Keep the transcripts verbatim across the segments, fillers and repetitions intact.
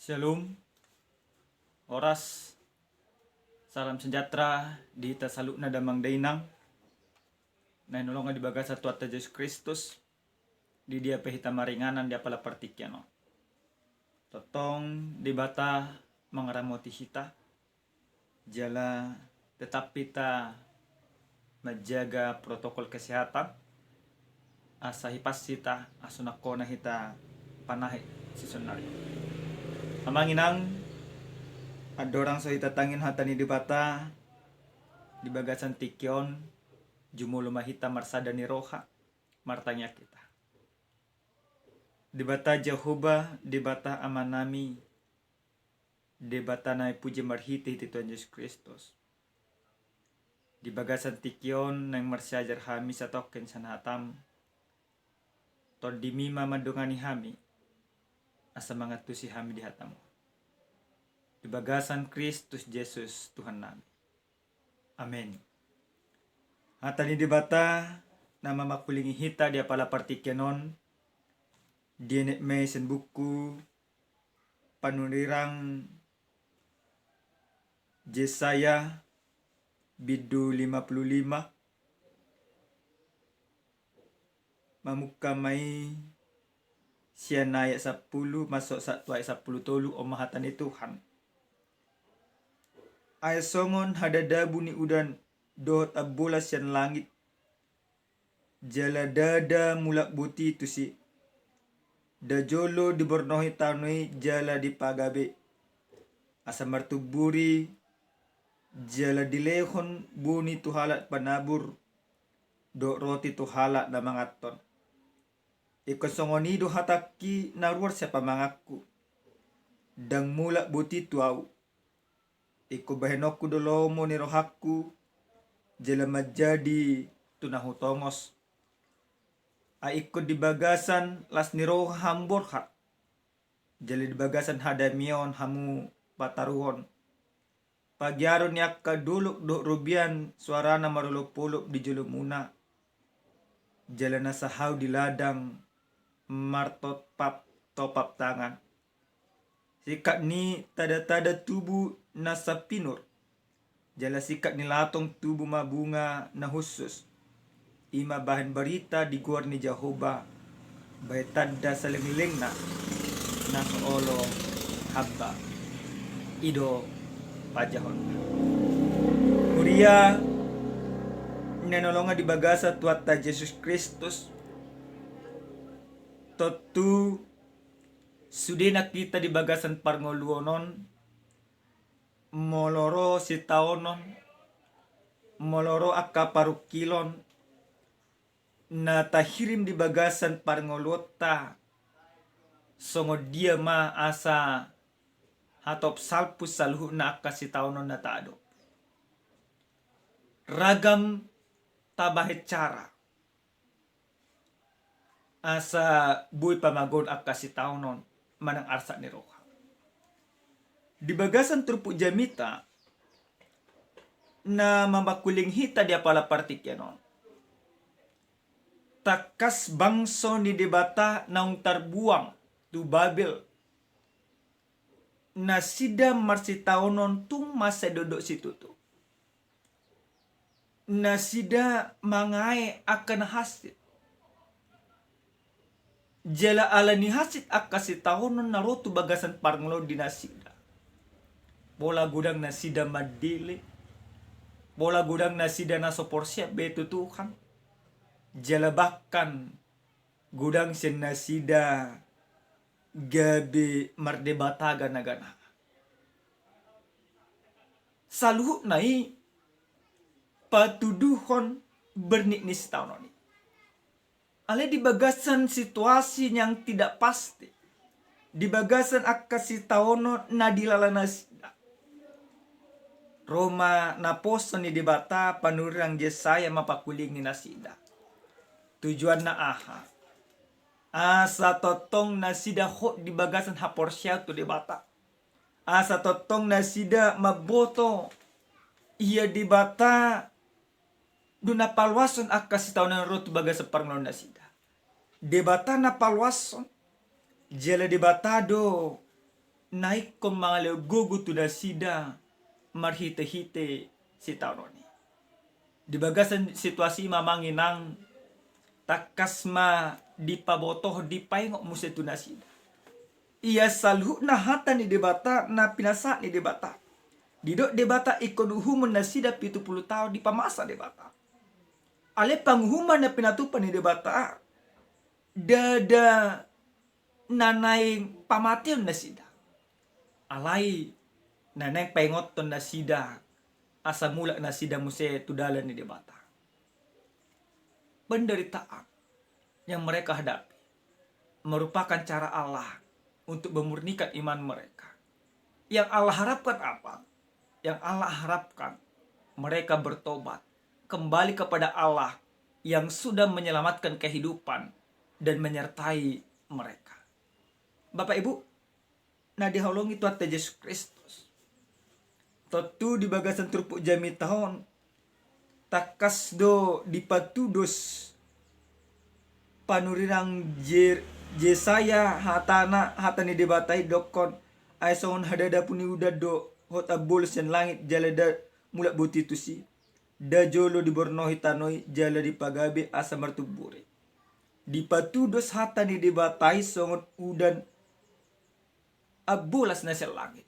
Shalom. Horas. Salam sejahtera di hita saluhutna damang dainang na hinaholongan di bagasan Tuhanta Jesus Kristus, di dia pe hita maringanan di apala partingkian on. Tongtong Debata mangaramoti hita, jala tetap hita manjaga protokol kesehatan, asa hipas hita, asa unang hona hita panahe sisonari. Amang inang, andorang so hita tangihon hata ni Debata di bagasan tingki on, jumolo ma hita marsada ni roha, martangiang hita. Debata Jahowa, Debata Amanami, Debata na puji marhite-hite Tuhan Jesus Kristus. Di bagasan tingki on naeng marsiajar hami satongkin sian hatam, TondiMi ma mandongani hami, asa mangantusi hami di hatam on. Di bagasan Kristus Jesus Tuhannami. Amen. Hata ni Debata na mamakulingi hita di apala partingkian on, dienet ma i sian buku panurirang Jesaya, bindu lima puluh lima, mamungka ma i sian ayat sampulu masuk sahat tu ayat sampulu tolu. On ma hata ni Tuhan. Ai songon hadadabu ni udan dohot ambola sian langit, jala ndada mulak boti tusi, nda jolo dibornohi tano i jala dipagabe, asa martumbur i, jala dilehon buni tu halak panabur, dohot roti tu halak na manganhon. Ingkon songon i do hatangki na ruar sian pamanganku, ndang mulak boti tu ahu. Ingkon bahenonku do lomo ni rohangku, jala manjadi tu na hutongos. Ai ingkon di bagasan las ni roha hamu borhat, jala di bagasan hadamion hamu pataruhon. Pagiaron ni angka dolok dohot robean soarana marolopolop di jolomuna, jala na sahau di ladang martopap-topap tangan. Singkat ni tada-tada tubu na sapinur, jala singkat ni latong tubu ma bunga na hushus. I ma bahen barita di goar ni Jahowa, bahen tanda salelengna na so olo hamba. I do panjahonna. Huria na hinaholongan di bagasan Tuhanta Jesus Kristus, tontu sude nang hita di bagasan parngoluon on, molo ro sitaonon, molo ro angka parungkilon na tahirim di bagasan parngoluonta, songon dia ma asa hatop salpu saluhutna angka sitaonon na taadop. Ragam tabahen cara asa boi pamagoon angka sitaonon manang arsak ni roha. Di bagasan turpuk jamita na mamakuling hita di apala partingkian on, tangkas bangso ni Debata naung tarbuang tu Babel, nasida marsitaonon tung ma sai dodok situtu. Nasida mangae angka na hansit. Jala ala ni hansit angka sitaonon na ro tu bagasan parngoluon di nasida, pola godang nasida mandele, pola godang nasida na so porsea be tu Tuhan. Jala bahkan godang sian nasida gabe mardebata gana-gana. Saluhutna i patuduhon bernit ni sitaonon i. Alai di bagasan situasi yang tidak pasti, di bagasan angka sitaonon na dilala nasida, ro ma naposo ni Debata panurirang Jesaya mapakulingi nasida. Tujuanna aha? Asa tongtong nasida hot di bagasan haporseaon tu Debata. Asa tongtong nasida mamboto ia Debata do na paloashon angka sitaonon na ro tu bagasan parngoluon nasida. Debata na paloashon, jala Debata do na ingkon mangalehon gogo tu nasida marhitehite sitaonon i. Di bagasan situasi i ma amang inang, tangkas ma dipaboto, dipaingot muse tu nasida ia saluhutna hata ni Debata na pinasahat ni Debata. Didok Debata ingkon uhumon nasida pitu pulu taon, dipamasa Debata. Alai panguhuman na pinatupa ni Debata, ndada na naeng pamateon nasida. Alai na naeng paingothon nasida asa mulak nasida muse tu dalan ni Debata. Penderitaan yang mereka hadapi merupakan cara Allah untuk memurnikan iman mereka. Yang Allah harapkan apa? Yang Allah harapkan mereka bertobat, kembali kepada Allah yang sudah menyelamatkan kehidupan dan menyertai mereka. Bapak Ibu, na dihaholongi Tuhanta Jesus Kristus. Tontu di bagasan turpuk jamita on, tangkas do dipatudos panurirang Jer-, Jesaya hatana, hata ni Debata i dokkon, ai songon hadadapu ni udan do hot ambolas sian langit jala nda mulak botima tusi. Nda jolo dibornohi tano i jala dipagabe asa martumbur i. Dipatudos hata ni Debata i songon udan ambolas na sian langit.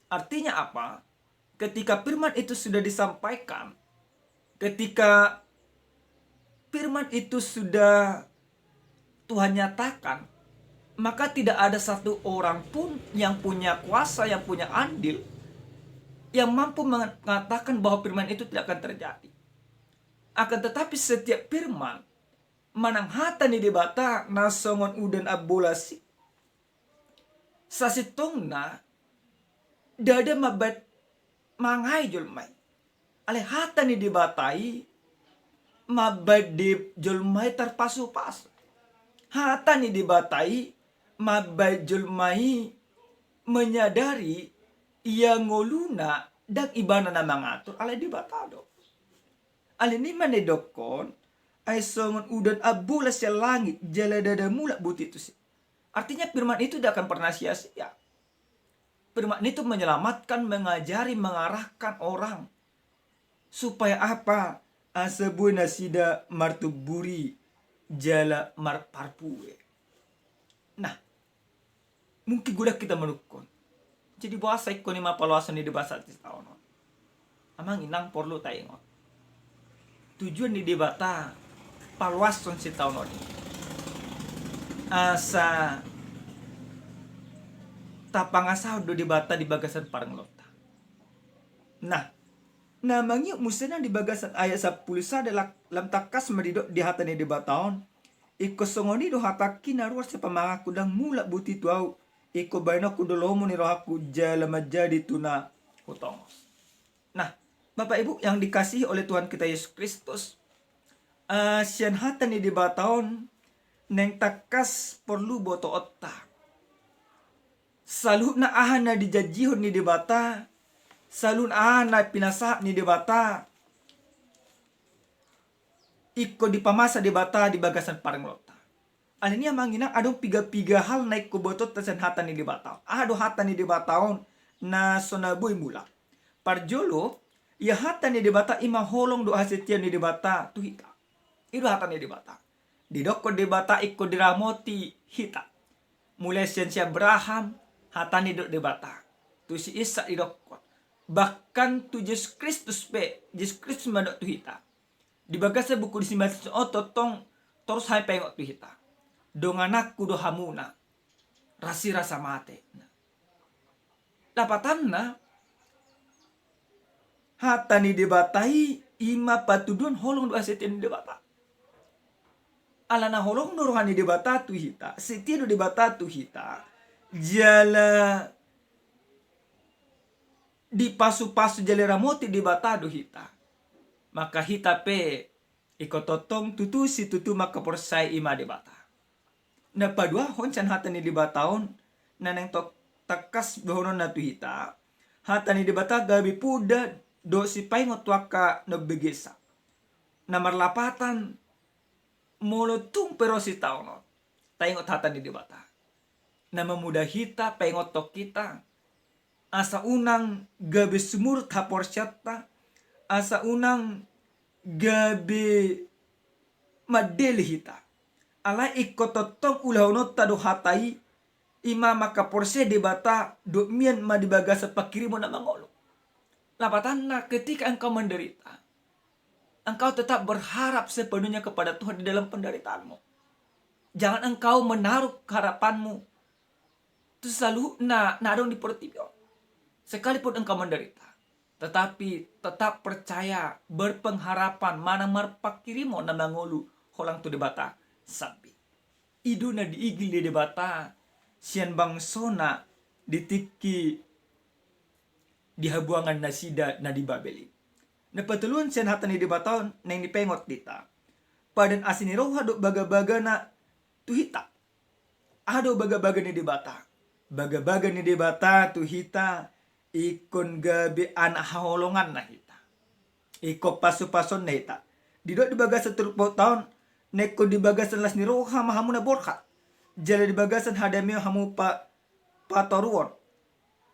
Artinya apa? Ketika firman itu sudah disampaikan, ketika firman itu sudah Tuhan nyatakan, maka tidak ada satu orang pun yang punya kuasa, yang punya andil, yang mampu mengatakan bahwa firman itu tidak akan terjadi. Akan tetapi setiap firman manang hata ni Debata na songon udan ambolas i, sasintongna ndada mambahen mangae jolma i. Alai hata ni Debata i mambahen di jolma i tarpasupasu. Hata ni Debata i mambahen jolma i menyadari ia ngoluna ndang ibana na mangatur, alai Debata do. Alani i ma na didokkon, ai songon udan ambolas sian langit jala ndada mulak botima tusi. Artinya firman itu tidak akan pernah sia-sia. Firman itu menyelamatkan, mengajari, mengarahkan orang. Supaya apa? Asa boi nasida martumbur i jala marparbue. Nah, mungkin godang hita manungkun. Jadi boasa ingkon i ma paloason ni Debata sitaonon? Amang inang, porlu taingot. Tujuan ni Debata paloason sitaonon i asa tapangasahon do Debata di bagasan parngoluonta. Nah, na mangiut muse nang di bagasan ayat sampulu sada, lam tangkas ma didok di hata ni Debata on, ingkon songon i do hatangki na ruar sian pamanganku, ndang mulak boti tu ahu, ingkon bahenonku do lomo ni rohangku jala manjadi tu na hutongos. Nah, Bapak Ibu yang dikasihi oleh Tuhan kita Yesus Kristus, eh, sian hata ni Debata on naeng tangkas porlu botoonta. Saluhutna aha na dijanjihon ni Debata, saluhutna aha na pinasahat ni Debata, ingkon dipamasa Debata di bagasan parngoluonta. Alani i amang inang, adong piga-piga hal na ingkon botoonta sian hata ni Debata on. Aha do hata ni Debata on na so na boi mulak? Parjolo, ia hata ni Debata i ma holong dohot hasetiaon ni Debata tu hita. I do hata ni Debata. Didokkon Debata ingkon diramoti hita. Mulai sian si Abraham, hata ni do Debata. Tu si Ishak didokkon. Bahkan tu Jesus Kristus pe, Jesus Kristus mandok tu hita. Di bagasan buku ni si Matius on tongtong torus hami paingot tu hita. Dongananku do hamuna. Rasirasa mate. Lapatanna, hata ni Debata i, i ma patuduhon holong dohot hasetiaon ni Debata. Alana holong do roha ni Debata tu hita, setia do Debata tu hita, jala dipasupasu jala diramoti Debata do hita. Maka hita pe ingkon tongtong tutu situtu mangkaporseai i ma Debata. Na paduahon sian hata ni Debata on, na naeng tong-, tangkas dohononna tu hita, hata ni Debata gabe poda dohot sipaingot tu angka na umbegeonsa. Na marlapatan, molo tung pe ro sitaonon, taingot hata ni Debata. na mamuda hita, paingothon hita, asa unang gabe sumurut haporseaonta, asa unang gabe mandele hita. Alai ingkon tongtong ulahononta do hata i, i ma mangkaporsea Debata dohot mian ma di bagasan pangkirimon na mangolu. Lapatanna, ketika engkau menderita, engkau tetap berharap sepenuhnya kepada Tuhan di dalam penderitaanmu. Jangan engkau menaruh harapanmu tu saluhutna na adong di portibi on. Sekalipun engkau menderita, tetapi tetap percaya, berpengharapan, manang marpangkirimon na mangolu holan tu Debata sambing. I do na diigil ni Debata sian bangsona di tingki di habuangan nasida na di Babel i. Na patoluhon sian hata ni Debata on naeng dipaingot hita, padan asi ni roha dohot bagabagana tu hita. Aha do bagabaga ni Debata? Bagabaga ni Debata tu hita, ingkon gabe anak haholonganna hita, ingkon pasupasonna hita. Didok di bagasan turpukta on, na ingkon di bagasan las ni roha ma hamu na borhat, jala di bagasan hadameon hamu pa, patoruon,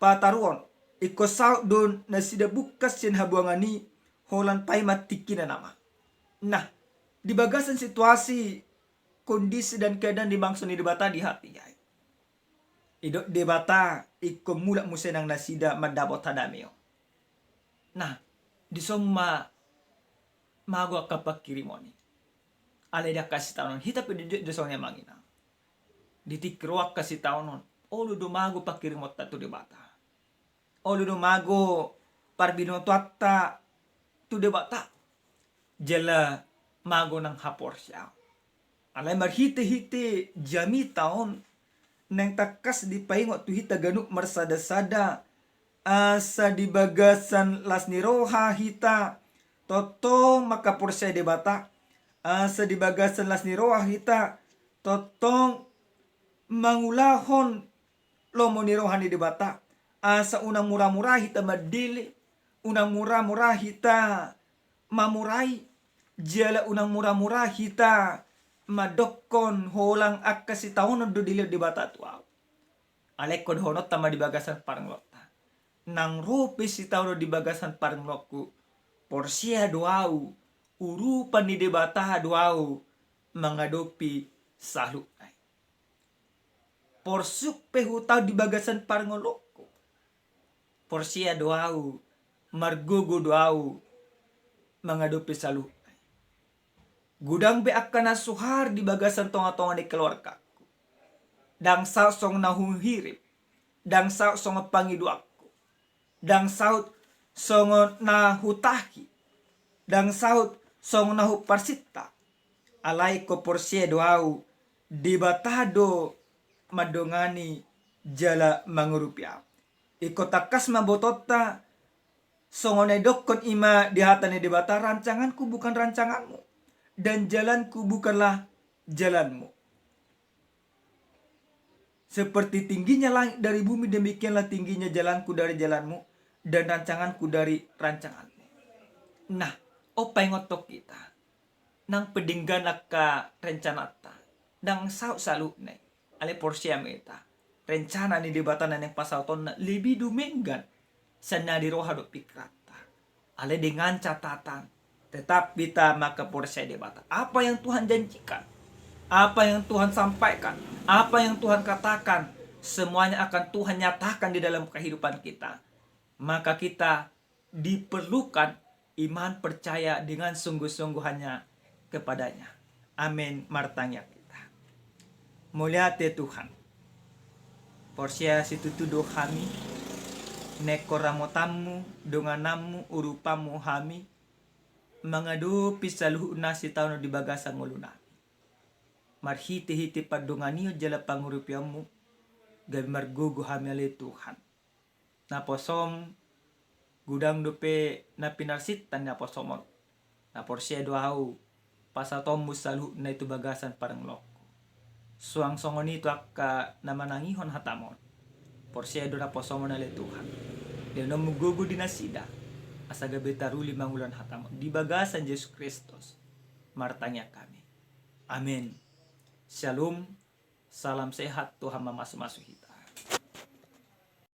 pataruon. Ingkon saut do nasida bungkas sian habuangan i holan paima tingkina nama. Nah, di bagasan situasi, kondisi dan keadaan di bangso ni Debata di hatiha i, didok Debata ingkon mulak muse nang nasida mandapot hadameon. Nah, dison ma mago angka pangkirimon i. Alai di angka sitaonon, hita pe didok do songon i, amang inang. Di tingki ro angka sitaonon, olo do mago pangkirimonta tu Debata. Olo do mago parbinotoanta tu Debata, jala mago nang haporseaon. Alai marhitehite jamita on, naeng tangkas dipaingot tu hita ganup marsadasada, asa di bagasan las ni roha hita tongtong mangkaporsea Debata, asa di bagasan las ni roha hita tongtong mangulahon lomo ni roha ni Debata, asa unang muramura hita mandele, unang muramura hita mamurai, jala unang muramura hita mandokkon holan angka sitaonon do dilehon Debata tu ahu. Alai ingkon dohononta ma di bagasan parngoluonta, nang ro pe sitaonon di bagasan parngoluonku, porsea do ahu, urupan ni Debata do ahu mangadopi saluhutna i. Porsuk pe hutaon di bagasan parngoluonku, porsea do ahu, margogo do ahu mangadopi saluhutna i. Godang be angka na suhar di bagasan tongatonga ni keluargaku. Ndang saut songon na huhirim, ndang saut songon pangidoanku, ndang saut songon na hutahi, ndang saut songon na huparsinta. Alai ingkon porsea do ahu, Debata do mandongani jala mangurupi ahu. Ingkon tangkas ma botoonta, songon na didokkon i ma di hata ni Debata, rancanganku bukan rancanganmu, dan jalanku bukanlah jalanmu. Seperti tingginya langit dari bumi, demikianlah tingginya jalanku dari jalanmu, dan rancanganku dari rancanganmu. Nah, on paingothon hita, nang pe denggan angka rencananta, ndang saut saluhutna i, alai porsea ma hita, rencana ni Debata na naeng pasautonna lebih dumenggan sian na di roha dohot pingkiranta. Alai dengan catatan, tetap hita mangkaporsea Debata. Apa yang Tuhan janjikan, apa yang Tuhan sampaikan, apa yang Tuhan katakan, semuanya akan Tuhan nyatakan di dalam kehidupan kita. Maka kita diperlukan iman percaya dengan sungguh-sungguh hanya kepada-Nya. Amin. Martangiang hita. Mauliate Tuhan, porsea situtu do hami, na ingkon ramotanmu, dongananmu, urupanmu hami mangadopi saluhut na sitaonon di bagasan ngolunami. Marhitehite pandonganion jala pangurupianmu, gabe margogo hami ale Tuhan. Naposom, godang dope na pinarsinta ni naposom on. Na porsea do ahu, pasautonmu saluhutna i tu bagasan parngoluonku. Suang songon i tu angka na manangihon hatam on. Porsea do naposom on ale Tuhan, lehononmu gogo di nasida, asa gabe taruli mangulahon hatam on. Di bagasan Jesus Kristus martangiang hami. Amin. Syalom. Salam sehat, Tuhan mamasumasu hita.